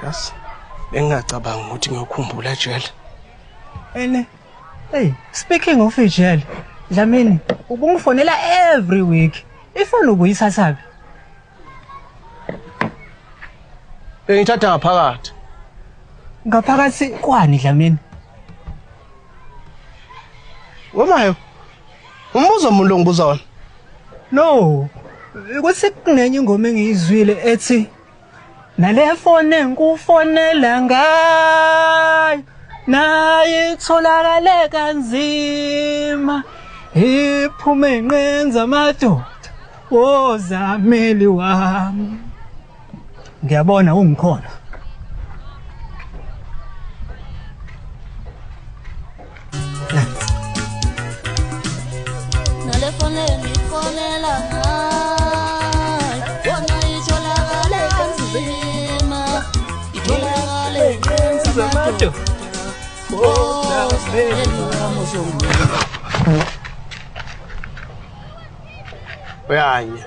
Yes. Bengingacabanga ukuthi ngiyokhumbula ejele. Ene. Hey, speaking of ijele, Dlamini, ubungifonela every week. Ifoni ubuyithathaphi? Bengithatha ngaphakathi. Ngaphakathi kwani Dlamini? Wemayo. Umbuzo umuntu ongibuza wona. No. Ukuthi kunenye ingoma engiyizwile ethi nale fone engikufonela ngayo naye itholakale kanzima iphume enqenza amadoda wozameli wami. Ngiyabona ungikhona. Nale fone engifonela ngayo wona itholakale kanzima itholakale enqenza amadoda wozameli wami. Uyanya.